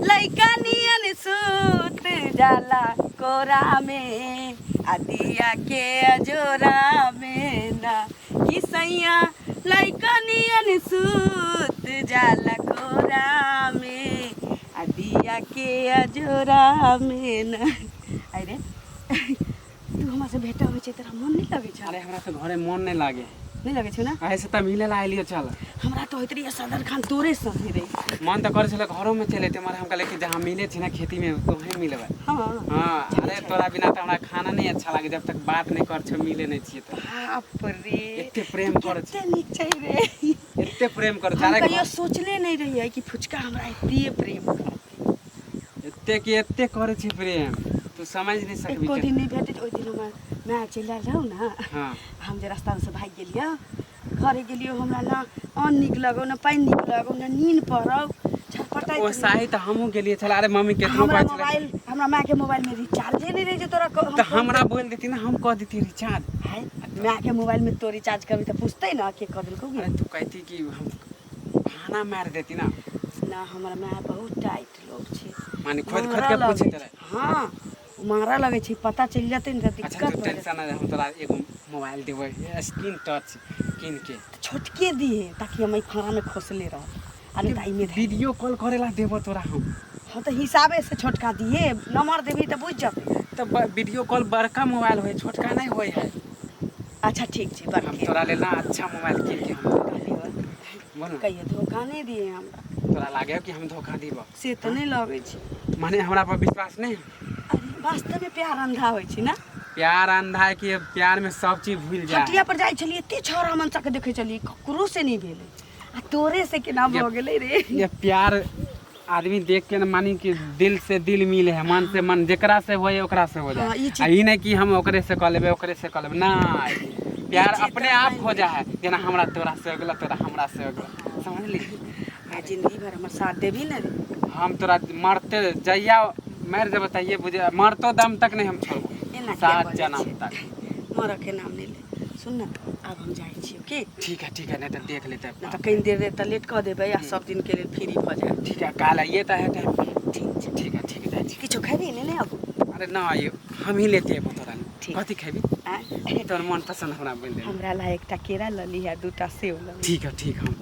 लइका नियन सूत जाला कोरा में आ दिया के अजोरा में ना कि सैया लइका नियन सूत जाला कोरा में आ दिया के अजोरा में ना। अरे तू हमरा से भेंट होइ छै, तोरा मन नहि लगै छौ? अरे हमरा तऽ घरे मन नहि लागे। नहि लगै छौ ने? ऐसे तऽ मिले ला आइलियो चल। हमरा तऽ होइत रहिए सदर खान तोरे संगे रही। मन तऽ करै छलै घरोमे चलि अयतै, मगर हम कहलियै कि जहाँ मिले छै ने खेतीमे तो वहीं मिलबै। हँ हँ, अरे तोरा बिना तऽ हमरा खाना नहि अच्छा लागे जब तक बात नहि कर छौ, मिले नहि छियै तऽ। बाप रे, एते प्रेम करै छी, कते नीक छै रे, एते प्रेम करै छी। हम कहियो सोचले नहि रहियै कि फुचका हमरा एते प्रेम करतै। एते कि एते करै छी प्रेम, तू समझ नहि सकबी। एको दिन नहि भेटै। ओहि दिन हमर माय चलि आयल रहौ ने। हाँ। हम जे रास्तामे से भागि गेलियै, घरे गेलियै, हमरा ने अन्न नीक लगौ, ने पानि नीक लगौ, ने नीन पड़ौ, छटपटाइत। ओ साही तऽ हमहूँ गेलियै छलै। अरे मम्मी केतनो हमरा मोबाइल, हमरा मायके मोबाइलमे रिचार्जे नहि रहै छै तोरा। तऽ हमरा बोलि देती ने, हम कऽ देती रिचार्ज। हाय, मायके मोबाइलमे तो रिचार्ज करबी तऽ पूछतै ने के कऽ देलकौ। अरे तू कहती कि हम बहाना मारि देती ना। ना, हमर माय बहुत टाइट लोग छै। माने खोद खोद के पूछैत रहे। हाँ, मारऽ लगै छै, पता चलि जेतै ने तऽ अच्छा दिक्कत तू भऽ जेतै। टेंशन ना, हम तोरा एगो मोबाइल देबै स्क्रीन टच कीन के। तऽ छोटके दिहे ताकि हम एहि फाँड़ामे खोसले रहब आ नहि तऽ एहिमे धए। वीडियो कॉल करे ला देबो तोरा हम। हँ तऽ हिसाबे से छोटका दिहे, नम्बर देबही तऽ बुझि जेतै। तऽ वीडियो कॉल बड़का मोबाइल होइ, छोटका नहि होइ है। अच्छा ठीक छै, हम बड़के तोरा लेल ना अच्छा मोबाइल कीन के हम बोल ना। कहियो धोखा नहि दिहे हमरा। तोरा लागे कि हम धोखा दीबो? से तऽ नहि लगै छै। माने हमरा पर विश्वास नहीं है? अरे वास्तवमे प्यार अंधा होइ छै ने। प्यार अंधा है कि प्यार में सब चीज भूल जाए। हटिया पर जाइ छलियै, एते छौड़ा मनसा के देखै छलियै, ककरो से नहि भेलै आ तोरे से केना भऽ गेलै रे? ये प्यार आदमी देख के न मानी कि दिल से दिल मिले है, मन से मन, जेकरा से होए ओकरा से हो जाए। हाँ, ई चीज- आ ई नहीं कि हम ओकरे से कऽ लेबै, ओकरे से कऽ लेबै ना। प्यार चीज अपने तऽ आप मानि हो जाए है, जेना हमरा तोरा से हो गेलो, तोरा हमरा से हो गेलो, समझली? आ जिंदगी भर हमर साथ देबही ने रे? हम तोरा मरते जहिया मरि जेबो तहिये बुझे, मरतो दम तक नहीं हम छोड़बो। एना किया सात बजै जन्म छी? तक। मरऽ के नाम नहि ले। सुन ने, आब हम जाइ छी, ओके? ठीक है, ठीक है, नहीं तो देख लेते। नहि तऽ कनि देर तऽ लेट कऽ देबै आ सब दिनके लेल फ्री भऽ जायब। ठीक है, काल आइए तो है टाइम पे। ठीक छै। ठीक है, ठीक है, जाइ छी। किछो खेबही ने? नहि आबू। अरे ना, ये हम ही लेते हैं तोरा। ठीक। कथी खेबी? आँय? तोर मन पसंद हमरा बोल दे। हमरा ला एकटा केरा लऽ लिहे, दूटा सेब लऽ लिहे। ठीक है, ठीक। हम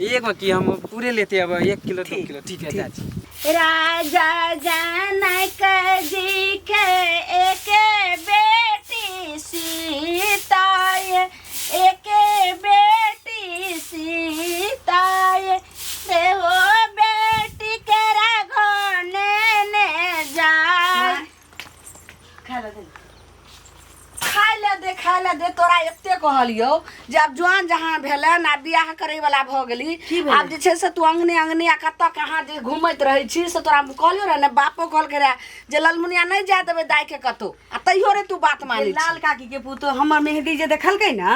एगो की, हम पूरे लेते अब 1 किलो 2 ठीक, किलो। ठीक है, ठीक। जाइ छी। राजा जनक जी के एक बेटी सीता, एक बेटी सीता रे हो बेटी के राघो ने जाय। खाय लए दे। खाय लए दे, खाय लए दे। तोरा एते कहलियौ जे आब जुआन जहाँ भेलनि आ बियाह करे वाला भऽ गेली। की भेलै? आब जे छै से तू अंगने अंगने आ कतऽ कहाँ जे घुमैत रहै छी से तोरा कहलियौ रहे ने। बापो कहलकै रहे जे ललमुनिया नहि जाय देबै दाइके कतौ, आ तैयो रे तू बात मानै लाल काकी के पुतोह हमर मेहदी जे देखलकै ने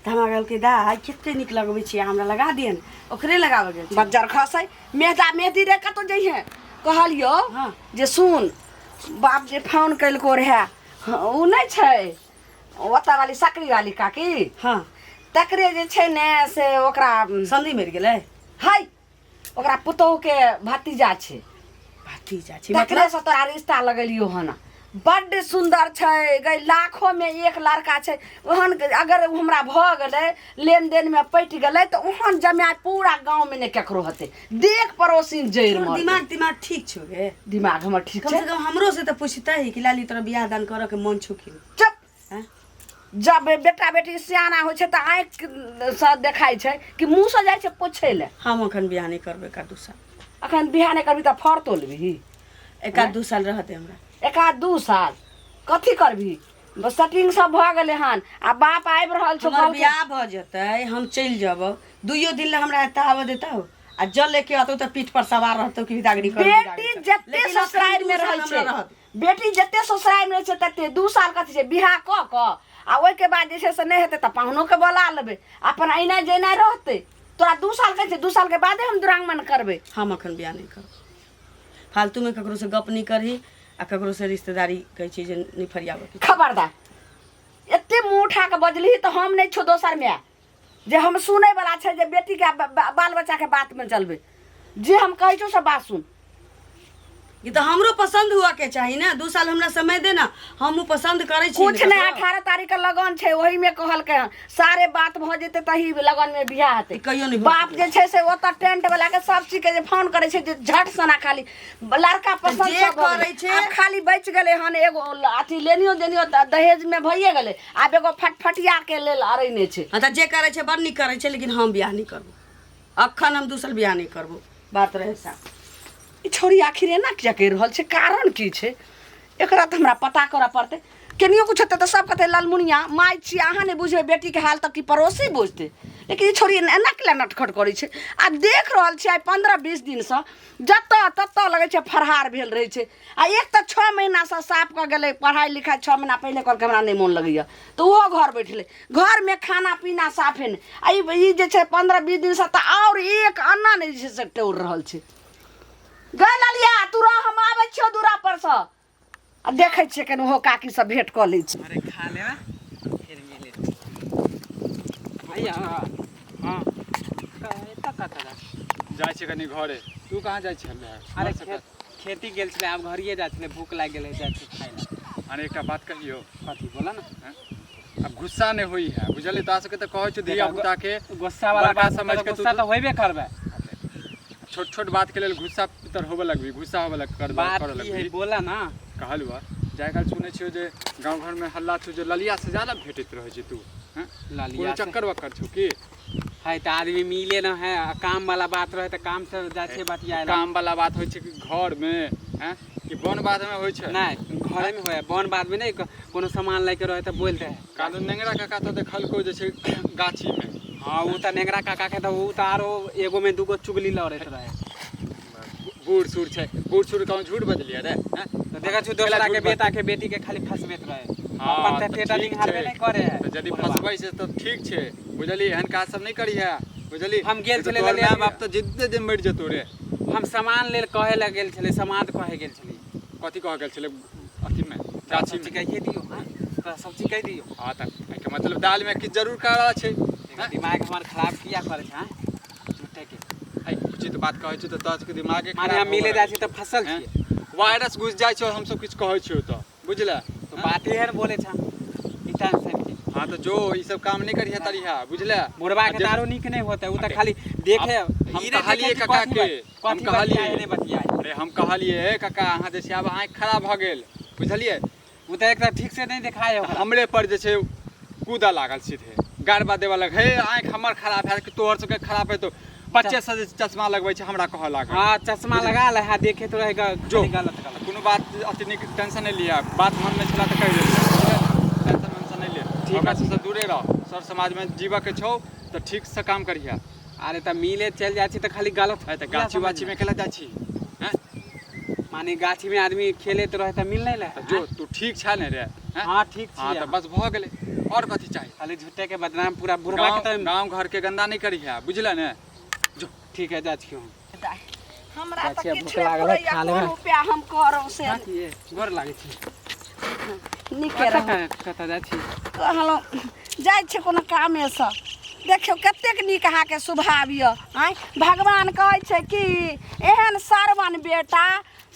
तऽ हमरा कहलकै, दाइ कते नीक लगबै छियै, हमरा लगा दिअ ने। ओकरे लगाबऽ गेल छै। बज्जर खसै मेहदा मेहदी रे, कतौ जइहे कहलियौ। हाँ। जे सुन, बाप जे फोन केलको रहे, हाँ, ओ नहि छै ओतऽ वाली सकरी वाली काकी? हाँ। तकरे जे छै ने से ओकरा समधी मरि गेलै? है, ओकरा पुतोहु के भतीजा छै। भतीजा छै? तकरे मतलब से तोरा रिश्ता लगेलियो हन। बड्ड सुन्दर छै गई, लाखों में एक लड़का छै ओहन। अगर उ हमरा भऽ गेलै, लेन देन में पटि गेलै तऽ ओहन जमाय पूरा गाँव में नहि केकरो हेतै। देख पड़ोसी जड़ि तोहर मरतै। दिमाग तिमाग ठीक छौ गे? दिमाग हमर ठीक कम छै। से कम हमरो से तऽ पूछतै कि लाली तोरा बियाह दान करऽ के मन छौ कि नहि? चुप। आँय? जब बेटा बेटी सियाना होइ छै तऽ आँखि सँ देखाइ छै कि मुँह सँ जाइ छै पूछै लए। हम अखन बियाह नहि करबै एकाध दू साल। अखन बियाह नहि करबही तऽ फर तोलबही? एकाध दू साल रहतै हमरा। एकाध दू साल कथी करबही? सेटिंग सब भऽ गेलै हन आ बाप आबि रहल छौ। हमर कहलकै- बियाह भऽ जेतै, हम चलि जेबौ, दुइयो दिन लए हमरा एतऽ आबऽ देतौ? आ जल लेके अतौ तऽ पीठ पर सवार रहतौ कि बिदागरी कर। बेटी जते ससुरारि में रहै छै, बेटी जते ससुरारि में रहै छै तते 2 साल कथी छै। बियाह कऽ कऽ आ ओहिके बाद जे छै से नहि हेतै तऽ पाहुनोके बोला लेबै, अपन एना जेना रहतै। तोरा 2 साल कहै छै, 2 सालके बादे हम दुरागमन करबै। हम अखन बियाह नहि करब। फालतूमे ककरोसँ गप नहि करही आ ककरोसँ रिश्तेदारी कहै छियै जे नहि फरियाबऽके। खबरदार, एते मुँह उठा कऽ बजलही तऽ हम नहि छौ दोसर माय जे हम सुनै वाला छै जे बेटीके बाल बच्चाके बातमे चलबै। जे हम कहै छौ से बात सुन। ई तऽ हमरो पसन्द हुअ के चाही ने। 2 साल हमरा समय दे ने, हमहूँ पसन्द करै छी। कुछ ने नहि, ककरो। 18 तारीख के लगन छै, ओहि में कहलकै हन सारे बात भऽ जेतै तही लगन में बियाह हेतै। ई कहियो नहि भऽ बाप जे छै से ओतऽ टेंट वाला के सब चीज के जे फोन करै छै जे झट सना खाली लड़का पसन्द जे सब भऽ गेलै। करै छै- आब खाली बचि गेलै हन एगो अथी, लेनियो देनियो तऽ दहेज में भइए गेलै, आब एगो फटफटिया के लेल अड़ैने छै। हँ, तऽ जे करै छै बड़ नीक करै छै, लेकिन हम बियाह नहि करबो अखन। हम 2 साल बियाह नहि करबो, बात रहै साफ। ई छौड़ी आखिर एना किया करि रहल छै? कारण की छै एकरा, तऽ हमरा पता करऽ पड़तै। केनियो कुछ हेतै तऽ सब कहतै ललमुनिया माय छी, अहाँ नहि बुझबै बेटीके हाल तऽ की पड़ोसी बुझतै? लेकिन ई छौड़ी एना किया नटखट करै छै? आ देख रहल छियै आइ 15-20 दिनसँ जतऽ ततऽ लगै छै फरहार भेल रहै छै। आ एक तऽ 6 महीनासँ साफ कऽ गेलै पढ़ाइ लिखाइ। 6 महीना पहिले कहलकै हमरा नहि मोन लगैए, तऽ ओहो घर बैठलै, घरमे खाना पीना साफे नहि। आ ई जे छै 15-20 दिनसँ तऽ आओर एक अन्ना नहि जे छै से टोर रहल छै। गै ललिया, तू रह, हम आबै छियौ दूरा परसँ आ देखै छियै कनि ओहो काकी से भेंट कऽ लै छी। अरे, खा लेबे फिर मिले भैया। हाँ, एतऽ कतऽ जा? जाइ छै कनि घरे। तू कहाँ जाइ छलै? अरे, खेती गेल छलै, आब घरिये जाइ छलै। भूख लागि गेलै, जाइ छै खाइ लए। अरे, एकटा बात कहियौ? कथी, बोला ने। आब गुस्सा नहि होइ है, बुझलियै? तोरा सबके तऽ कहै छौ धिया पुता के गुस्सा वाला बड़का बात समझ के गुस्सा तऽ होबे करबै। छोट छोट बात के लेल गुस्सा तर होबे लगबी, गुस्सा होबे लग कर बात करऽ की है? लगबी। बोला ना। कहलु जाय काल सुनै छियौ जे गाँव घरमे हल्ला छौ जे ललिया से ज्यादा भेटैत रहै छै तू, हैं? कोनो ललिया से चक्कर वक्कर छौ की? है तऽ आदमी मिले न है आ काम वाला बात रहे तऽ काम से जाइ छै बतियाए ला। काम वाला बात होइ छै कि घरमे, हैं, कि वन बाधमे होइ छै? नहि, घरे में होय, वन बाद में नहि। कोनो सामान लैके रहे तऽ बोल दे। कादो नेंगरा काका तऽ देखलको जे छै गाछीमे। हाँ, ओ तऽ नेंगरा काका के तऽ ओ तऽ आरो एगो में दूगो चुगली लड़ैत रहे। बूढ़ सूढ़ छै, बूढ़ सूढ़ कहूँ झूठ बजलियै रे, हैं? तऽ देखै छु केला दोसरा के झूठ बेटा के बेटी के खाली फंसबैत रहे। हाँ, अपन तऽ तऽ टेटा ठीक निहारबे छै। नहि करे है। तऽ यदि बुढ़वा। फंसबै छै तऽ ठीक छै, बुझलियै? एहन काज सब नहि करिहे, बुझलियै? हम गेल नहीं तऽ छलियै तोहर ललिया माय बाप तऽ जिद्दे दिन मरि जेतौ रे। हम सामान लेल कहे लए गेल छलै, समाद कहे गेल छलै। कथी कह गेल छलै अथीमे, सब गाछीमे? चीज कहिए दियौ। हाँ, तोरा सब चीज कहि दियौ। हाँ, तऽ एहिके मतलब दालिमे किछु जरूर काला छै। देखो, दिमाग हमर खराब किया करै छै, हाँ? झूठे के। है, उचित बात कहै छियौ तऽ तोरा सबके दिमागे माने खराब हम मिले होबऽ जाइ लागै छी तऽ फसल हैं? छियै। वायरस घुसि जाइ छै, हमसब किछु कहै छियौ तऽ, बुझले? तो बात एहन बोले छा ई टेंशन के। हाँ, तऽ जो, ई सब काम नहि करिहे तरिहा, बुझले? बुढ़वा के आ जे- दारू नीक नहि होते, उ तऽ खाली देखे। हम ई नहि कहलियै देखे कि काका कथी के, हम कथी कहलियै। बतियाए नहि बतियाए। अरे, हम कहलियै, हे काका, अहाँ जे छै आब आँखि खराब भऽ गेल, बुझलियै? उ तऽ एकटा ठीक से नहि देखाय ओकरा। हमरे पर जे छै कूदऽ लागल, सीधे गारबा देबऽ लागल, हे आँखि हमर खराब हैत कि तोहर सबके खराब हेतौ? बच्चे से जे चश्मा लगबै छै, हमरा कहऽ लागल। हाँ, चश्मा लगा ले है, देखे तो रहेगा। जो। खाली गलत गलत। कोनो बात अथी नहि, टेंशन नहि लिअ। बात मनमे छला तऽ कहि देलियै, टेंशन वेंशन नहि ले। ठीक ओकरा है। सबसँ दूरे रह। सर समाजमे जीवऽके छौ तऽ ठीकसँ काम करिहे। अरे, तऽ मिले चलि जाइ छी तऽ खाली गलत है तऽ किया गाछी समझ वाछीमे केला जाइ छी, हैं? माने गाछी में आदमी खेलैत रहे तऽ मिल नहि ले। तऽ जो, तू ठीक छै ने रे, हैं? हाँ, ठीक हाँ। छी। तऽ बस भऽ गेलै, आओर कथी चाही? खाली झूठे के बदनाम पूरा बुढ़वा के। गाँव तऽ गाँव घरके गन्दा नहि करिहे, बुझले ने? जो। ठीक है, जाइ छी हम। हमरा तऽ चाची, आब किछु भूख नहि लागल है, फुरैया, खा लेबै। कोन उपाय हम करब से। गोर लागै छी। नीके रहू। कतऽ कतऽ जाइ छी? कहलहुँ जाइ छै कोनो कामेसँ। देखियौ कतेक नीक अहाँके स्वभाव यऽ। आँय, भगवान कहै छै कि एहन सरवन बेटा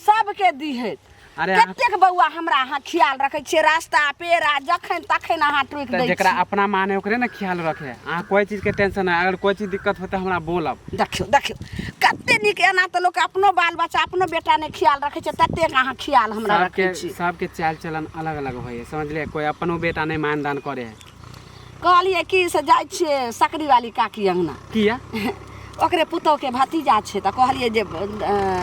सबके दिहैत। अरे, अहाँ कतेक बौआ हमरा अहाँ ख्याल रखै छियै, रास्ता पेड़ा जखन तखन अहाँ टोकि तऽ दै जकरा छी। अपना माने ओकरे ने ख्याल रखे। अहाँ कोइ चीजके टेंशन नहि, अगर कोइ चीज दिक्कत होतै हमरा बोलब। देखियौ देखियौ कते नीक। एना तऽ लोक अपनो बाल बच्चा, अपनो बेटा नहि ख्याल रखै छै, ततेक अहाँ ख्याल हमरा सबके रखै छी। सबके चाल चलन अलग अलग होइ है, समझलियै? कोइ अपनो बेटा नहि मानदान करे है। कहलियै कि से जाइ छियै सकरी वाली काकी अङ्गना। किया? ओकरे पुतोहके भतीजा छै, तऽ कहलियै जे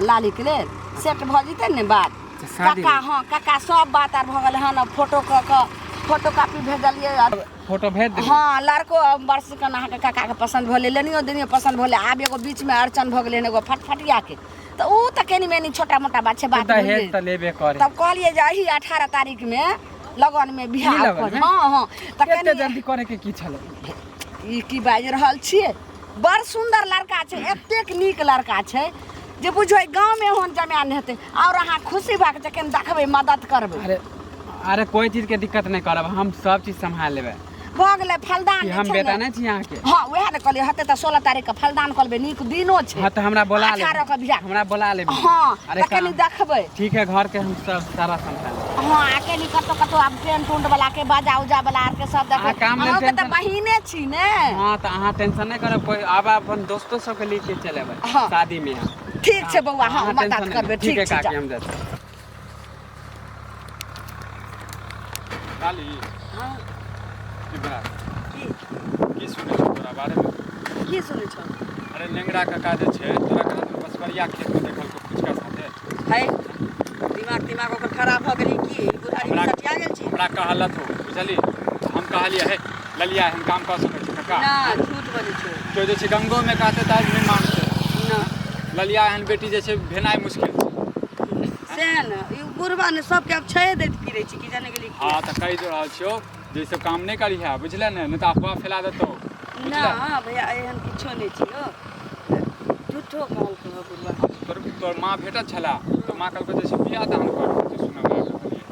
लालीके लेल सेट भऽ जेतै ने बात। अच्छा, शादी? काका, हँ काका, सब बात आर भऽ गेलै हन। फोटो कऽ कऽ फोटो कॉपी भेजलियै आर। फोटो भेज देबै। हँ, लड़को बरसिकन अहाँके काकाके पसन्द भेलै, लेनियो देनियो पसन्द भेलै। आब एगो बीचमे अड़चन भऽ गेलै हन एगो फटफटियाके, तऽ ओ तऽ कनि मनि छोटा मोटा बात छै, बात दहेज भइए। तऽ लेबे करे। तब कहलियै जे एही 18 तारीखमे लगनमे बियाह ई लगनमे? हँ हँ, तऽ कते कनि जल्दी करे के की छलै? ई की बाजि रहल छियै? बड़ सुन्दर लड़का छै, एतेक नीक लड़का छै जे बुझबै गाँवमे ओहन जमाए नहि हेतै। आओर अहाँ खुशी भए कऽ जखन देखबै, मदद करबै। अरे अरे, कोई चीज के दिक्कत नहीं करब, हम सब चीज संभाल लेबै। भऽ गेलै फलदान कि जे हम छै बेटा ने। नहि छी अहाँके? हँ, उएह ने कहलियै, हेतै तऽ 16 तारीख के फलदान कऽ लेबै, नीक दिनो छै। हाँ, तऽ हमरा बोला 18 के लेबै, बियाह। हमरा बोला लेबै। हँ। अरे तऽ कनि काम देखबै। ठीक है, घर के हम सब सारा समटा लेबै। हँ, आ कनि कतौ कतौ आब टेंट उंट वाला के, बाजा उजा वाला आर के सब देखबै। अहाँ काम लेल अहूँके तऽ टेंशन- बहिने छी ने। हाँ, तऽ अहाँ टेंशन नहि करब कोइ, आब अपन दोस्तो सबके लेके चलेबै। हाँ। शादी में हम। ठीक छै बौआ, हँ, अहाँ मदद टेंशन नहि करबै। लेब। ठीक ठीक है छै, काकी, जाउ। हम जाइ छी। लाली। हँ। की बड़ा की? की सुनै छौ तोरा बारेमे? की सुनै छौ? अरे, नेंगरा काका जे छै, तोरा कहत बसबरिया खेतमे देखलको फुचका साथे। है, दिमाग तिमाग ओकर खराब भऽ गेलै की? ई बुढ़ारी हमरा सटिया गेल छै। हमरा कहलत हो, बुझली? हम कहलियै, हे ललिया, एहन काम कऽ सकै छै काका? ना, झूठ बजै छौ। केओ जे छै गंगोमे कहतै तऽ नहि मानतै। ना। ललिया एहन बेटी जे छै भेनाइ मुश्किल छै। सएह ने, ई बुढ़बा ने सबके आब छहे दैत फिरै छै, की जाने गेली। हँ, तऽ कहि रहल छियौ जे ई सब काम नहि करिहे, बुझले ने? नहि तऽ अफवाह फैला देतौ। ना। बुझले? भैया, एहन किछो नहि छै यौ, झूठो कहलकै हँ बुढ़बा। तोर तोर माँ भेटल छला तऽ माँ कहलकै जे छै बियाह दान कर, जे सुनब आबि रहल यऽ।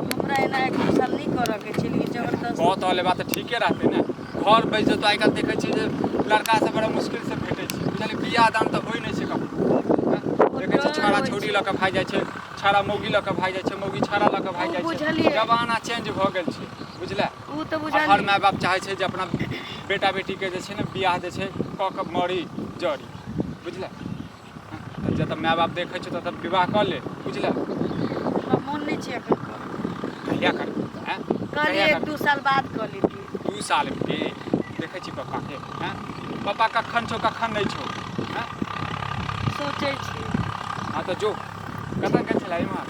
हमरा एना एक दू साल नहि करऽके छै, लेकिन जबरदस्त कऽ तऽ लेबा तऽ ठीके रहतै ने, घर बैस जेतौ। आइ काल्हि देखै छियै जे लड़का सब बड़ा मुश्किलसँ भेटै छै, बुझलियै? बियाह दान तऽ होइ नहि छै ककरो। देखै छियै, छौड़ा छौड़ी लऽ कऽ भागि जाइ छै, छौड़ा मौगी लऽ कऽ भागि जाइ छै, मौगी छौड़ा लऽ कऽ भागि जाइ छै। बुझलियै। जमाना चेंज भऽ गेल छै, बुझले? ओ तऽ आ हर बुझलियै। माय बाप चाहै छै जे अपना बेटा बेटीके जे छै ने बियाह जे छै कऽ कऽ मरी जरी, बुझले? तऽ जतऽ माय बाप देखै छै ततऽ विवाह कऽ ले, बुझले? हमरा मोन नहि छै एखन करऽ। कहिया करबै आँय? कहलियै कहिया एक दू साल बाद कऽ लेतियै। 2 साल के देखै छी पप्पाके? आँय, पप्पा कखन छौ, कखन नहि छौ? आँय? सोचै छी। हँ, तऽ जो। कतऽ गेल छलै इम्हर?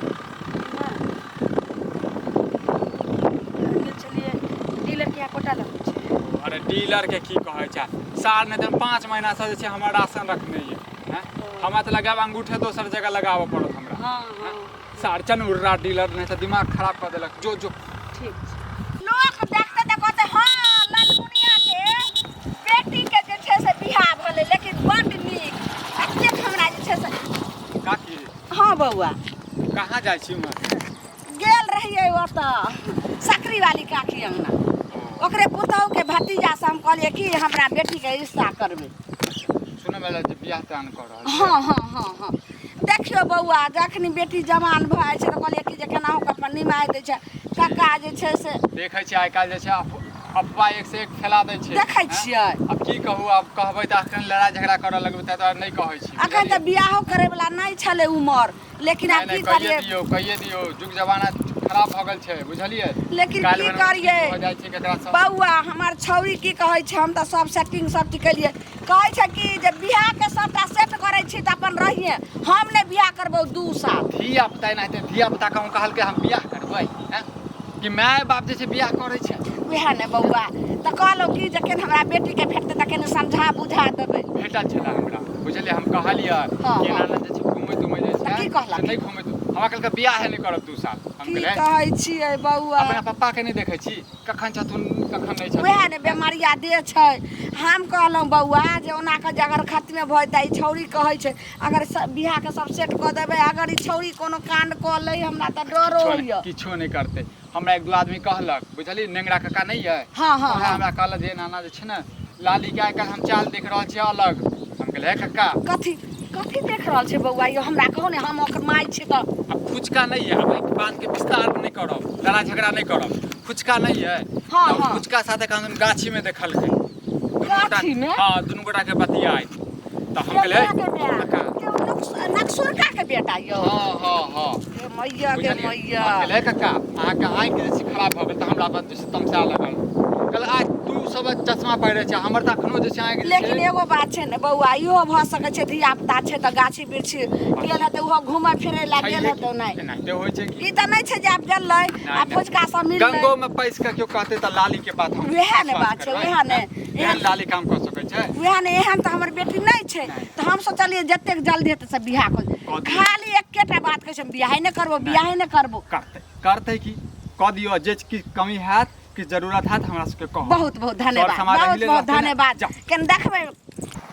गेल छलियै डीलर के यहाँ, कोटा लगै छै। अरे, डीलर के की कहै छै सार, नहि तऽ 5 महीनासँ जे छै हमर राशन रखने यऽ। आँय, हमरा तऽ लगायब अंगूठे दोसर जगह लगाबऽ पड़त हमरा। हँ हँ। सार चनुर्रा डीलर, नहि तऽ दिमाग खराब कऽ देलक। जो जो। ठीक छै। लोक देखते तऽ कहते, हँ, ललमुनिया के बेटी के जे छै से बियाह भेलै, लेकिन बड्ड नीक एतेक हमरा जे छै से। काकी। हँ बौआ। कहाँ जाइ छी उम्हर? गेल रहियै ओतऽ सकरी वाली काकी अंगना, ओकरे पुतहु के भतीजा से हम कहलियै कि हमरा बेटी के रिश्ता करबै। सुनऽ वाला जे बियाह दान कऽ रहल छै। हँ हँ हँ हँ। देखियौ बौआ, जखनी बेटी जवान भऽ जाइ छै तऽ कहलियै कि जे केनाहु कऽ अपन निमाहि दै छै कक्का जे छै से। देखै छियै, आइ काल्हि जे छै अफवाह एक से एक फैला दै छै। देखै आँय? छियै। आब की कहू, आब कहबै तऽ अखन लड़ाइ झगड़ा करऽ लगबै, ताहि दुआरे नहि कहै छी। अखन तऽ बुझलियै? बियाहो करे वला नहि छलै उमर, लेकिन आब नहि की नहि, कहिए करियै? दियौ, कहिए दियौ। जुग जमाना खराब भऽ गेल छै, बुझलियै? लेकिन काल्हि की भने करियै? भऽ जाइ छै केकरा सँ। बौआ, हमर छौरी की कहै छै, हम तऽ सब सेटिंग सब चीज केलियै, कहै छै कि जे बियाहके सबटा सेट करै छी तऽ अपन रहिए, हम नहि बियाह करबौ 2 साल। धिया पुता एनाहिते धिया पुता कहूँ कहलकै हम बियाह करबै? हैं? कि माय बाप जे छै बियाह करै छै? उएह ने बौआ, तऽ कहलहुँ कि जखन हमरा बेटीके भेटतै तखन समझा बुझा देबै। भेटल छलै हमरा, बुझलियै? हम कहलियै कि एना एना जे छै घुमै तुमै जे तऽ छै की कहलक? से नहि घुमै। हमरा कहलकै बियाहे नहि करब 2 साल। हम की कहलियै, कहै छियै बौआ? अपना पप्पा के नहि देखै छी, कखन छथुन, कखन नहि छथुन। उएह ने बेमारिया देह छै। हम कहलहुँ बौआ जे ओना कऽ जे अगर खत्मे भऽ जेतै, ई छौरी कहै छै अगर बियाहके सब सेट कऽ देबै, अगर ई छौरी कोनो काण्ड कऽ लै, हमरा तऽ डरो किछो होइए। नहि, किछो नहि करतै। हमरा एक दू आदमी कहलक, बुझलियै? नेंगरा काका नहि यऽ? हँ हँ। उएह हँ। हमरा कहलक जे एना एना जे छै ने लाली के आइ काल्हि हम चाल देख रहल छियै अलग। हम कहलियै, हे कक्का। कथी कथी देख रहल छै बौआ यौ? हमरा कहू ने, हम ओकर माय छी तऽ। आब फुचका नहि यऽ, आब एहि बातके विस्तार नहि करब, लड़ाइ झगड़ा नहि करब। फुचका नहि यऽ? हँ। तऽ हँ। फुचका साथे कहाँ गाछीमे देखलकै दुनू गोटा। गाछीमे? हँ, दुनू गोटाके बतियाइत। तऽ हम कहलियै, केकरा के बेटा? कक्का। नक्सुरका के बेटा यौ? हँ हँ हँ। गे मैया, गे बुझलियै? मैया। हम कहलियै, हे कक्का, अहाँके आँखि जे छै खराब भऽ गेल। तऽ हमरा पर जे छै तमसा लगल, कहल आज तू सब चश्मा पहिरै छै, हमर तऽ अखनो जे छै आँखि जे लेकिन छै। एगो बात छै ने बौआ, इहो भऽ सकै छै, धिया पुता छै तऽ गाछी वृक्षी गेल हेतै, ओहो घूमै फिरै लए गेल छैहे हेतै। कि नहि एनाहिते होइ छै कि ई तऽ नहि छै जे आब गेलै आ नहि। फुचका सब मिललै। गंगो में पैस के केओ कहते तऽ लाली के बात हम उएह ने विश्वास बात छै, करबै? उएह ने। एहन लाली काम कऽ सकै छै? उएह ने, एहन तऽ हमर बेटी नहि छै। तऽ हम सोचलियै जतेक जल्दी हेतै से बियाह कऽ कऽ दियौ। खाली एकेटा बात कहै छै, हम बियाहे नहि करबो, बियाहे नहि करबो। करतै, करतै की? कऽ दियौ। जे किछु कमी हैत, किछु जरूरत हैत, हमरा सबके कहब। बहुत बहुत धन्यवाद। समाज बहुत अहिले बहुत रहतै ने। धन्यवाद। जाउ। केन देखबै।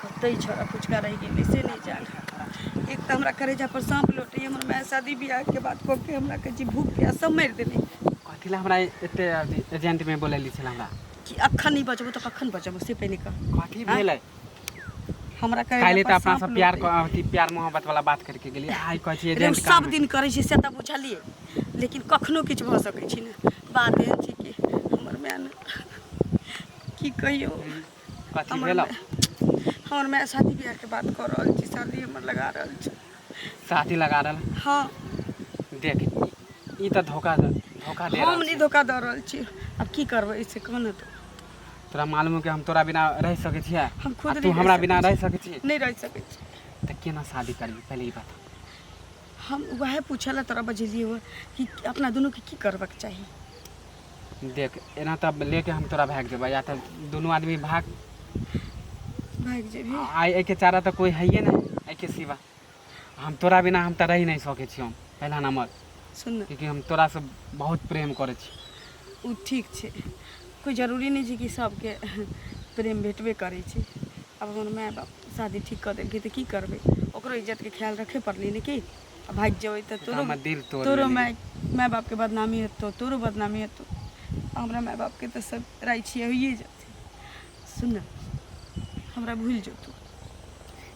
कतै छोड़ा फुचका रहि गेलै से नहि जान। एक तऽ हमरा करेजा पर साँप लोटैए, हमर माय शादी बियाहके बात कऽ के हमरा कहै छी भूख प्यास सब मारि देने। कथी लए हमरा एते एजेंट में बोलैली छल हमरा कि अखन नहीं बचबो तऽ कखन बचबो से पहिने कह। कथी भेलै? हमरा कहै काल्हि तऽ अपना सब प्यार अथी प्यार मोहब्बत वाला बात करके गेलियै, आइ कहै छी एजेंट सब दिन करै छी से तऽ बुझलियै, लेकिन कखनो किछु भऽ सकै छै ने। बात एहन छै कि हमर माय ने की कहियौ। कथी भेलौ? हमर माय शादी बियाहके बात कऽ रहल छै, शादी हमर लगा रहल छै। शादी लगा रहल? हाँ। देख ई तऽ धोखा धोखा दे हम नहि धोखा दऽ रहल छी, आब की करबै से कह ने। तू तोरा मालूम है कि हम तोरा बिना रह सकै छियै? हम खुद तू हमरा बिना रह सकै छी? नहि रह सकै छी। तऽ केना शादी करबी पहिले ई बता। हम वएह पूछऽ लए तोरा बजेलियै हुए कि अपना दुनूके की करबाक चाही। देख एना तऽ लेके हम तोरा भागि जेबै, या तऽ दुनू आदमी भाग भागि जेबही। आइ एहिके चारा तऽ कोइ हैये नहि एहिके सिवा। हम तोरा बिना हम तऽ रहि नहि सकै छी हम, पहिला नंबर। सुन ने, क्योंकि हम तोरासँ बहुत प्रेम करै छी। ओ ठीक छै, कोइ जरूरी नहि छै कि सबके प्रेम भेटबे करै छै। आब हमर माय बाप शादी ठीक कऽ देलकै तऽ की करबै, ओकरो इज्जतके ख्याल रखे पड़लै ने। की आ भागि जेबै तऽ तोरो हमर दिल तोड़ तोरो लेली। माय माय बापके बदनामी हेतौ, तोरो बदनामी हेतौ। हमरा माय बापके तऽ सब राय छियै होइए जेतै। सुन ने, हमरा भूलि जो तू।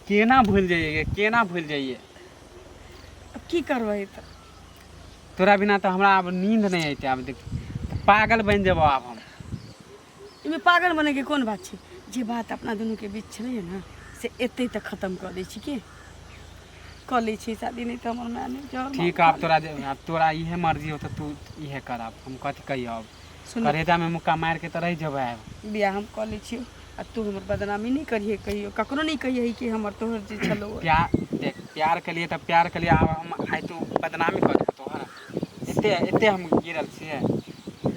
केना भूलि जाइए, केना भूलि जाइए? आब की करबै तऽ? तोरा बिना तऽ हमरा आब नींद नहि अयतै। आब देख पागल बनि जेबौ आब हम। एहिमे पागल बनैके कोन बात छै? जे बात अपना दुनूके बीच छलैए ने से एतै तऽ खतम कऽ दै छी, की कऽ लै छी शादी, नहि तऽ हमर माय नहि जहर ठीक। आब तोरा जे आब तोरा इहे मर्जी हो तऽ तू इहे कर। आब हम कथी कहियौ आब? सुन, करेजामे मुक्का मारि के तऽ रहि जेबै आब। बियाह हम कऽ लै छियौ आ तू हमर बदनामी नहि करिहे, कहियो ककरो नहि कहियै कि हमर तोहर जे छलौ। प्यार देख, प्यार केलियै तऽ प्यार केलियै। आब हम आइ तू बदनामी कऽ देबौ तोहर, एते एते हम गिरल छियै।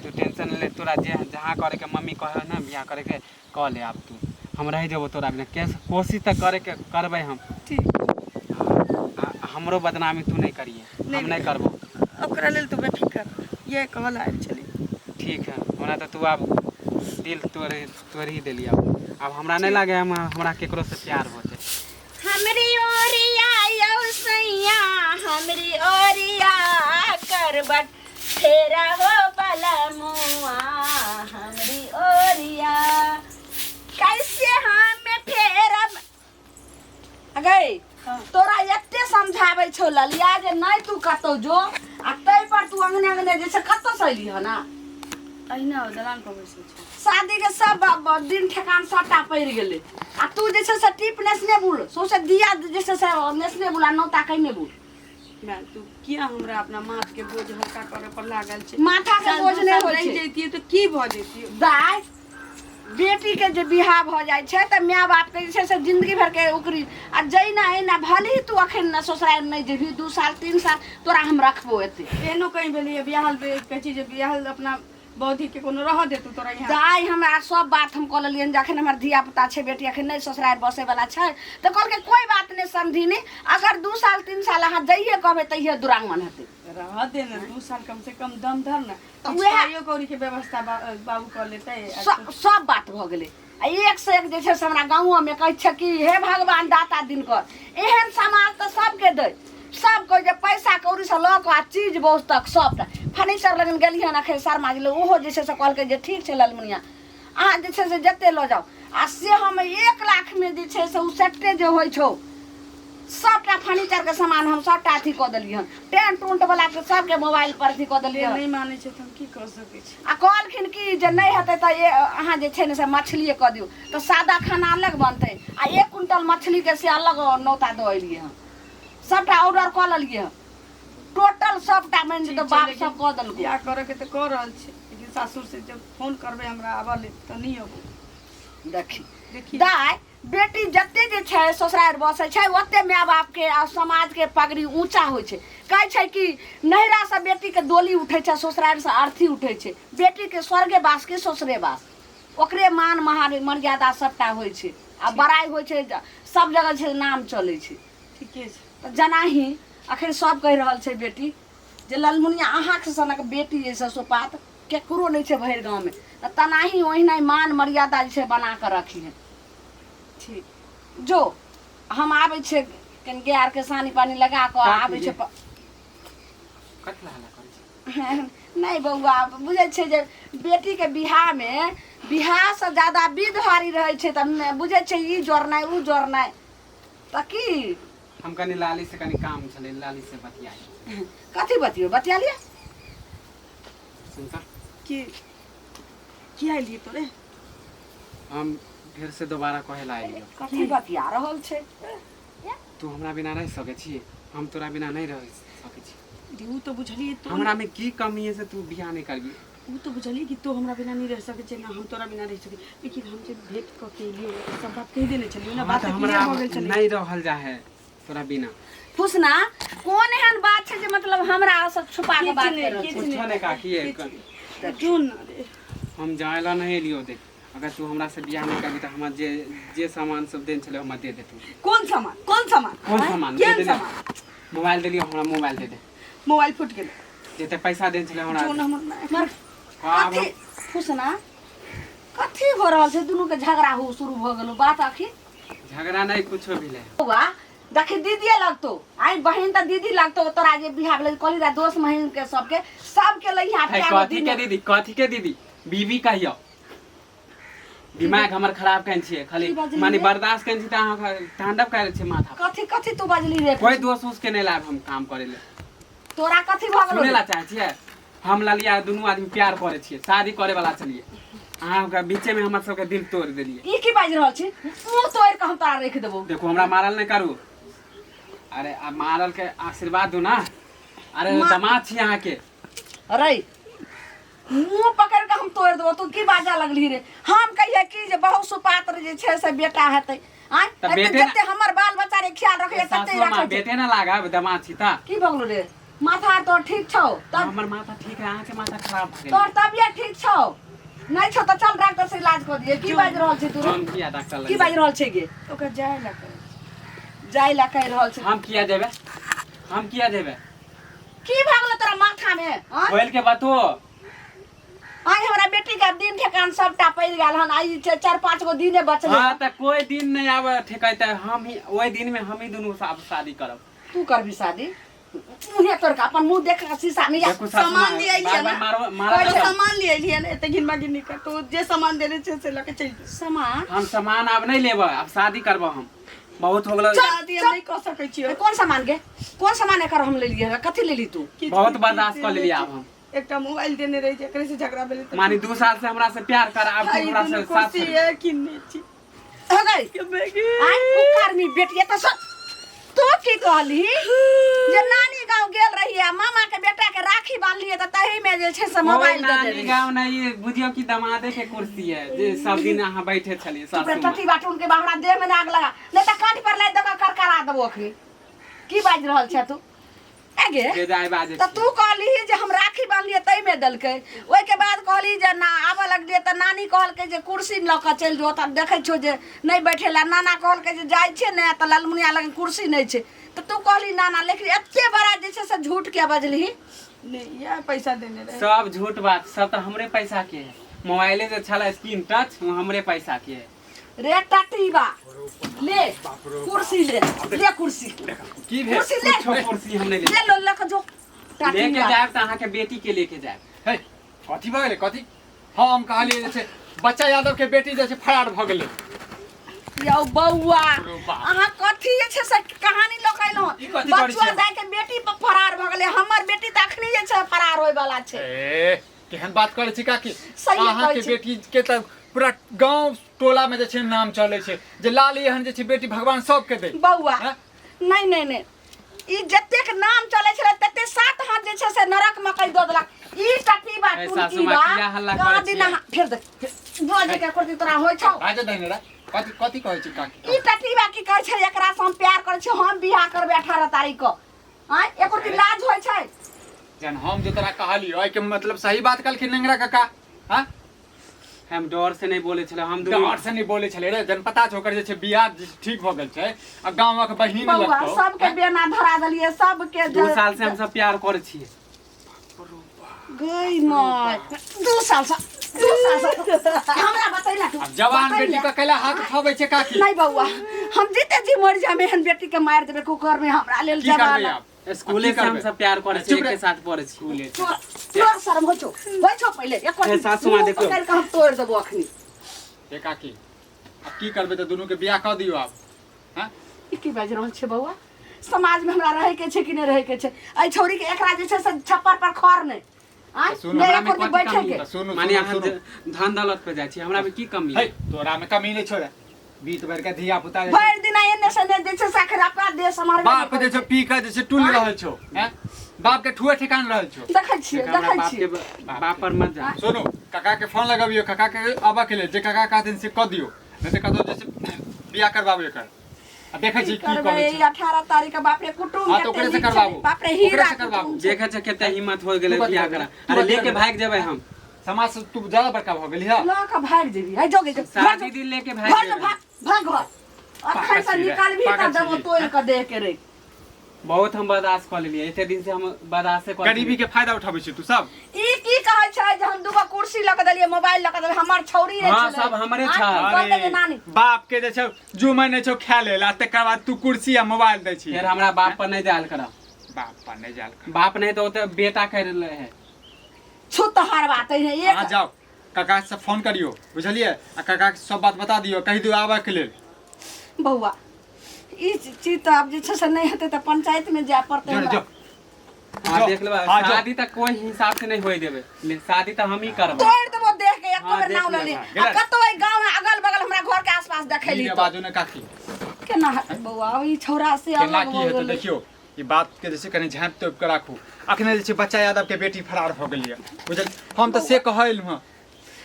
तू टेंशन ले, तोरा जे जहाँ करैके मम्मी कहै ने बियाह करैके कऽ ले। आब तू हम रहि जेबौ तोरा बिना कैसे? कोशिश तऽ करैके करबै हम। ठीक। आ हमरो बदनामी तू नहि करिहे, हम नहि करबौ। ओकरा लेल तू बेफिकर, इएह कहऽ लए आयल छली। ठीक है, हमरा तऽ तू आब दिल तोड़ तोड़ ही देली। आब हमरा नहि लागे हम हमरा केकरो से प्यार होते। हमरी ओरिया यौ सैया, हमरी ओरिया करबट फेरा हो बला मुआ, हमरी ओरिया कैसे हम फेरब गई। तोरा एते समझाबै छौ ललिया जे नहि तू कतौ जो, आ तै पर तू अंगने अंगने जे छै। कतौ से अयली हन? अहिना दलान पर बैसल छै। शादी के सब दिन ठेकान सबटा पड़ि गेलै आ तू जे छै से टीप नेसने बुल, सौंसे दिया जे छै से नेसने बुल आ नौता कहिने बुल। माय, तू किया हमरा अपना माथ के बोझ हल्का करे पर लागल छै? माथा के साल बोझ दू नहि साल होइ रहि छै। जैतियै तऽ की भऽ जैतियै? दाय, बेटी के जे बियाह भऽ जाइ छै तऽ माय बाप के जे छै से जिंदगी भर के ओकरी आ जैना एना। भले ही तू अखन न ससुराल नहि जेबही, 2 साल 3 साल तोरा हम रखबो एते। एहनो कहीं भेलैया बियाहल कहै छी जे बियाहल अपना बौद्धिक के कोनो रह देतू तोरा यहाँ? दाय, हमरा सब बात हम कऽ लेलियनि जे अखन हमर धिया पुता छै, बेटी अखन नहि ससुराल बसै वाला छै, तऽ कहलकै कोइ बात नहि समधिनी, अगर 2 साल 3 साल अहाँ जइहे कहबै तहिये दुरागमन हेतै। रह दे ने 2 साल, कम से कम दम धर ने। तऽ किछु पाइयो कौड़ी के व्यवस्था बाबू कऽ लेतै आ सब बात भऽ गेलै आ एक से एक जे छै से हमरा गाँवोमे कहै छै कि हे भगवान दाता दिनकर, एहन समाज तऽ सबके दै। सब कहै जे पैसा कौड़ीसँ लऽ कऽ आ चीज वस्तु तक सबटा। फर्नीचर लगन गेलियै हन अखन शर्मा जी लग, ओहो जे छै से कहलकै जे ठीक छै ललमुनिया, अहाँ जे छै से जते लऽ जाउ। आ से हम 1 लाखमे जे छै से ओ सेटे जे होइ छौ सबटा फर्नीचरके सामान हम सबटा अथी कऽ देलियै हन। टेंट उंट वाला के सबके मोबाइल पर अथी कऽ देलियै हन। नहि मानै छै तऽ हम की कऽ सकै छी? आ कहलखिन कि जे नहि हेतै तऽ अहाँ जे छै ने से मछलिए कऽ दियौ, तऽ सादा खाना अलग बनतै आ 1 क्विंटल मछलीके से अलग नौता दऽ एलियै हन। सबटा ऑर्डर कऽ लेलियै हन, टोटल सबटा मानि ठीक तऽ छै, बाप लेकिन सब कऽ देलकै। बियाह करऽके तऽ कऽ रहल छी, लेकिन सासुर से जब फोन करबै हमरा आबऽ लेल तऽ नहि अबू। देखी। देखी। दाय, बेटी जते जे छै ससुरारि बसै छै ओते माय बापके आ समाजके पगड़ी ऊँचा होइ छै। कहै छै कि नैहरासँ बेटीके डोली उठै छै, ससुरारिसँ अर्थी उठै छै। बेटीके स्वर्गे वास कि ससुरे वास, ओकरे मान महान मर्यादा सबटा होइ छै आ बड़ाइ होइ छै, सब जगह छै नाम चलै छै। ठीके छै। तऽ जेनाही अखन सब कहि रहल छै बेटी जे ललमुनिया अहाँके सनक बेटी जे छै सोपात केकरो नहि छै भरि गाँवमे, तऽ तेनाही ओहिना मान मर्यादा जे छै बना कऽ रखिहे। ठीक। जो, हम आबै छियै, कनि गाय आरके सानी पानी लगा कऽ आबै छै। कथी ला हल्ला करै छी? नहि बौआ, बुझै छै जे बेटीके बियाहमे बियाहसँ ज्यादा विध भारी रहै छै, तऽ बुझै छै ई जोड़नाइ ओ जोड़नाइ, तऽ की हम कनि लाली से कनि काम छलै, लाली से बतियाइ। कथी बतियो? बतिया लिअ। सुनता की की आइलियै तोरे? हम फिर से दोबारा कहे ला आइलियो। कथी बतिया रहल छै? तू हमरा बिना रह सकै छी? हम तोरा बिना नहीं रह सकै छी। रे, उ तऽ बुझलियै तो हमरा में की कमी है से तू बियाह नहीं करबी? उ तऽ बुझलियै कि तू हमरा बिना नहीं रह सकै छै, ना हम तोरा बिना रह सकै, लेकिन हम जे भेंट कऽ के एलियै तऽ सब बात कहि देने छलियै ना। हाँ, बात तऽ तऽ हमरा क्लियर भऽ गेल छलै। नहीं रहल जा है तोरा बिना। फुसना, कोन एहन बात छै जे मतलब हमरा सब छुपा के किछु बात नहि, कर रहल छै? किछु कुछो नहीं काकी है। नहि, जो ना रे। हम जाए ला नहीं एलियो। देख, अगर तू हमरा से बियाह नहीं करबी तऽ हमरा जे जे सामान सब देन छलै हमरा दे दे तू। कोन सामान? कोन सामान? कोन सामान दे केहन देने? सामान? मोबाइल देलियो, हमरा मोबाइल दे दे। मोबाइल फुटि गेलै। जते पैसा देन छलै हमरा जो ना हमर माय। मर। आब कथी फुसना, कथी हो रहल छै? दुनू के झगड़ा हो शुरू भऽ गेलो बात आखिर। झगड़ा नहीं कुछो भी ले। बौआ देखी, दीदीए लगतो आई, बहिन तऽ दीदी लगतो तोरा जे बियाह भेलै। कहली रहा दोस्त महीन के सबके सबके लइहा। है कथी के दीदी? कथी के दीदी? बीबी कहियो। दिमाग हमर खराब केन छियै खाली। की बजली माने रे? बर्दाश्त केन छी तऽ अहाँ तांडव करै छियै माथा पर। कथी कथी तू बजली रे? कोई दोस्त उस के नहीं लाभ हम काम करे ले। तोरा कथी भऽ गेलो सुने रे? ला चाहै छियै, हम ललिया दुनू आदमी प्यार करे छियै, शादी करे वाला छलियै, अहाँ ओकरा बीचे में हमर सबके दिल तोड़ देलियै। ई की बाजि रहल छी? मुँह तोड़ि कऽ हम तोरा राखि देबौ। देखू, हमरा मारल नहीं करू। अरे आ मारल के आशीर्वाद दू ना। अरे दामाद छी अहाँ के। अरे मुँह पकड़ि कऽ हम तोड़ि देबौ। तू की बाजऽ लगली रे? हम कहियै कि जे बहुत सुपात्र जे छै से बेटा हेतै आँय। तऽ एते बेटे ना- जते हमर बाल बच्चा रे ख्याल रखैए तते सासु माँ रखै छै। बेटे ना लागब, दामाद छी तऽ। की भऽ गेलो रे? माथा आर तोहर ठीक छौ तब? हमर माथा ठीक है, अहाँ के माथा खराब भऽ गेल। तोहर तबियत ठीक छौ? नहि छौ तऽ चल डॉक्टर से इलाज कऽ दियै। की बाजि रहल छै तू रे? हम किया डॉक्टर की लग? बाजि रहल छै गे? ओकरा जाय ला कहै। जाय ला कहि रहल छै। हम किया जेबै? हम किया जेबै? की भऽ गेलो तोरा माथा मे आँय? खोल के बतो। आइ हमरा बेटी के दिन ठेकान सबटा पड़ि गेल हन। आइ छै 4-5 गो दिने बचलै। हाँ तऽ कोई दिन नहीं आवे ठेकैते, हम ही ओहि दिन में हम ही दुनू शादी करब। तू करबी शादी? मुँहे तोड़ के अपन मुँह देख शीशा में या। देखू सासु सामान माँ, लियै बार लियै बार ना। मारो मारा तो जाओ। सामान लिए लियै ने, एते घिनमा घिनी कर तो जे सामान देने छै से लऽ के चलि जो। सामान? हम सामान आब नहीं लेबै, आब शादी करब हम, बहुत हो गेल। शादी हम नहि कऽ सकै छियै। कोन सामान गे? कोन सामान एकर हम लेलियै हन? कथी लेली तू? किछु बहुत किछु बर्दाश्त कऽ देने लेलियै छै। आब हम। एकटा मोबाइल देने रहै छै, एकरे से झगड़ा भेलै तऽ माने 2 साल से हमरा से प्यार कर, आब तू आ ई हमरा दुनू से साथ कुर्सी है किनने छी। हो गई। के बेगी। आइ कुकर्मी बेटी तऽ सब तू की कहली जे नानी गाँव गेल रहियै आ मामा के बेटा के राखी बांधलियै तऽ तही में जे छै से मोबाइल दे नानी देली। गाँव नहीं, बुझियो कि दमादे के कुर्सी है जे सब दिन अहाँ बैठे छलियै तू सासु माँ। टटी बाटून के हमरा देह में आग लगा, नहीं तऽ कान पर लादि दऽ कऽ करकरा देबो अखनी। की बाजि रहल छै तू आगे? जे जाय बाजे। तऽ तू कहली जे हम राखी बांधलियै ताहिमे देलकै। ओहिके बाद कहली जे ना आबऽ लगलियै तऽ नानी कहलकै जे कुर्सी लऽ कऽ चलि जो, तऽ देखै छियौ जे नहि बैठे लए। नाना कहलकै जे जाइ छियै ने तऽ ललमुनिया लग कुर्सी नहि छै, तऽ तू कहली नाना। लेकिन एते बड़ा जे छै से झूठ किया बजलिही? नहि, इएह पैसा देने रहै। सब झूठ बात, सब तऽ हमरे पैसा के है। मोबाइले जे छल स्क्रीन टच, वो हमरे पैसा के है। रे टटीबा, ले कुर्सी, ले ले कुर्सी। की भेल? कुर्सी ले। कुछो कुर्सी हम नहीं ले ले लो, लऽ कऽ जो लेके टटीबा। जायब तऽ अहाँके बेटी के लेके जायब। हे, कथी भऽ गेलै? कथी हम कहलियै जे छै बच्चा यादव के बेटी जे छै फरार भऽ गेलै। यौ बौआ, रो बाप। अहाँ कथी जे छै से कहानी लऽ कऽ अयलहुँ? ई कथी करै बचुआ छियै? दाइ के बेटी पर फरार भऽ गेलै, हमर बेटी तऽ अखनी जे छै फरार होय वाला छै। ए, केहन बात करै छी काकी? सहिए कहै अहाँके छी। बेटी के तऽ पूरा गाँव टोला में जे छै नाम चलै छै जे लाल एहन जे छै बेटी भगवान सबके दे। बौआ हँ? नहि नहि नहि, ई जतेक नाम चलै छलै तते सात हाथ जे छै से नरक में कहि दऽ देलक ई टटीबा। ए, सासु टुनकी माँ, बा किया हल्ला कहाँ करै दिन छियै? फेर देख, बजे के करती तोरा होइ छौ। बाजऽ दही ने रे। कथी कथी कहै छी काकी? ई टटीबा की कहै छै, एकरा से हम प्यार करै छी, हम बियाह करबै 18 तारीख को। आँय, एको दिन लाज होइ छै? जहन हम जे तोरा कहलियो एहिके मतलब सही बात कहलखिन नेंगरा काका? हाँ, हम डर से नहीं बोले छले हम दुनू। डर से नहीं बोले छले रे, जन पता छौ ओकर जे छै बियाह जे ठीक भऽ गेल छै आ गाँवक बहिन बौआ लगतौ। सबके बेना धरा देलियै सबके। 2 साल से हम सब प्यार करे छियै। गई माय, 2 साल से, 2 साल से हमरा बतैला तू? आब जवान बतैला? बेटी के कैला हाथ उठाबै छै काकी? नहीं बौआ, हम जीते जी मर जाम एहन बेटी के मारि देबै कुकर में, हमरा लेल की करबै जवान आब? स्कूले से हम सब प्यार करै छी, चुप रह। एक साथ पढ़ै छी स्कूले से। तोरा तोरा शर्म होइ छौ, होइ छौ पहिले एक ए, सासू माँ देखियौ। पकड़ि कऽ हम तोड़ि देबो अखनी। हे काकी, आब की करबै? तऽ दुनू के बियाह कऽ दियौ आब। हँ? ई की बाजि रहल छै बौआ? समाजमे हमरा रहैके छै कि नहि रहैके छै? एहि छौड़ीके एकरा जे छै से छप्पर पर खर नहि आँय? तऽ सुनू, नहि हमरा में एको दिन कथी बैठे कमी के तऽ सुनू, माने सुनू, अहाँ सुनू। जे धन दौलत पे जाइ छी, हमरा में की कमी हे है? तोरा में कमी नहि छोड़े, बीत भर के धिया पुता जे छै, भरि दिन एने से एने जे छै से आखिर अपना देश सम्हारबे बाप नहि जे करै छै पी के जे छै टुल रहल छौ, हैं? बाप के ठुए ठेकान रहल छौ। छै। देखै छियै, हमरा देखै बाप के छियै। बाप पर मत जा। सुनू, काका के फोन लगबियौ, काका के आबऽ के लेल, जे काका कहथिन से कऽ दियौ, नहि तऽ कतौ जे छै बियाह करबाबू एकर, आ देखै छी की की करबै करै ई छै। 18 तारीख के बाप रे कुटुम हाँ, तऽ कते ओकरे से नीक छलै। करबाबू। बाप रे ओकरे हीरा से करबाबू। कुटुम छै। देखै छै कते हिम्मत हो गेलै तू कथी बियाह करबै? करा। तू अरे कथी लेके करबै? भागि जेबै हम। समाज से तू ज्यादा बड़का भऽ गेली है। लऽ कऽ भागि जेबी है, जोगे जो भाग शादी जो। दिन लेके भागि घर जो जेबै। भाग भाग घर अखन से छी रे, निकालबी तऽ पागल छी देबो रे। तोड़ि कऽ देह के रे। बहुत हम बर्दाश्त कऽ लेलियै, एते दिन से हम बर्दाश्ते कऽ गरीबी के फायदा उठाबै छी तू सब। ई की कहै छै जे हम दूगो कुर्सी लऽ कऽ देलियै, मोबाइल लऽ कऽ देलियै, हमर छौरी रे हाँ, छलै। सब हमरे आँय, छल। कहतै जे नानी बाप के जे छै जुमै नहि छौ खाय लेल, आ तकर बाद तू कुर्सी आ मोबाइल दै छी। फेर हमरा बाप पर नहि जायल करऽ। बाप पर नहि जायल कर। बाप नहि तऽ ओते बेटा कर ले है। छुतहर बात है एक। अहाँ जाउ, काका से फोन करियौ, बुझलियै? आ काका के सब बात बता दियौ, कहि दियौ आबऽ के लेल। बौआ, ई चीज तऽ आब जे छै से नहि हेतै तऽ पंचायत में जाय पड़तै जो हमरा। जो। हाँ, जो। देख लेबै। हाँ, जो। शादी तक कोई हिसाब से नहीं होए देबै ले, शादी तऽ हम ही करबै। तोड़ि देबो देह के, एको हाँ, बेर देख नाम लेबै। लेली आ कतौ एहि गाँव में अगल बगल हमरा घर के आसपास देखैली ई तऽ। बाजू ने काकी। केना हेतै बौआ, ई छौड़ा से केना अलग की भऽ हेतै? गेलै। देखियौ, ई बात के जे छै कनि झाँपि तोपि के राखू। अखने जे छै बच्चा यादव के बेटी फरार भऽ गेलियै, बुझल? हम तऽ से कहै एलहुँ हँ,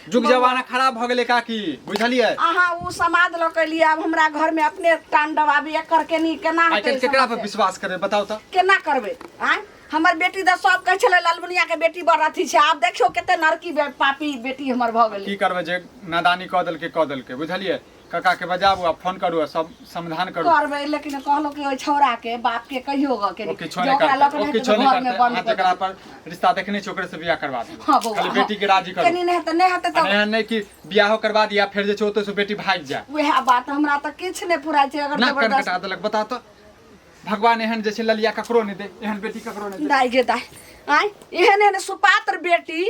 जुग जमाना खराब भऽ गेलै काकी, बुझलियै? अहाँ ओ समाद लऽ के एलियै, आब हमरा घर में अपने तांडव आबी एकर केनी केना आइ हेतै? काल्हि केकरा पर समस्या? विश्वास करबै, बताउ तऽ? केना करबै आँय? हमर बेटी तऽ सब कहै छलै ललमुनिया के बेटी बड़ अथी छै, आब देखियौ कते नरकी पापी बेटी हमर भऽ गेलै। की करबै, जे नादानी कऽ देलकै कऽ देलकै, बुझलियै? काका के बजाबू आ फोन करू आ सब समाधान करू। करबै, लेकिन कहलहुँ कि ओहि छौड़ा के बाप के कहियो ग के ओ किछो जे नहि ओकरा लऽ करतै, के ओ नहि किछो हेतै तऽ नहि घर में करतै। बंद अहाँ कऽ जकरा देबै। पर रिश्ता देखने छी ओकरे से बियाह करवा दियौ। हाँ बौआ, खाली हाँ। बेटी के राजी करू। कनी नहि हेतै, नहि हेतै आ तऽ एहन नहि कि बियाहो करवा दिया, फेर जे छै ओतऽ से बेटी भागि जाय। वएह बात हमरा तऽ किछु नहि फुराइ छै अगर नाक कान जबरदस्त कटा देलक, बताउ तऽ। भगवान एहन जे छै ललिया ककरो नहि दे, एहन बेटी ककरो नहि दे। दाइ गे दाइ, आँय, एहन एहन सुपात्र बेटी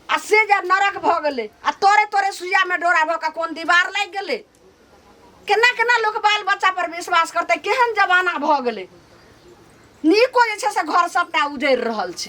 आ से जे नरक भऽ गेलै आ तोरे तोरे सुइयामे डोरा भऽ कऽ कोन दीवार लागि गेलै। केना केना लोक बाल बच्चा पर विश्वास करतै? केहन जमाना भऽ गेलै, नीको जे छै से घर सबटा उजड़ि रहल छै।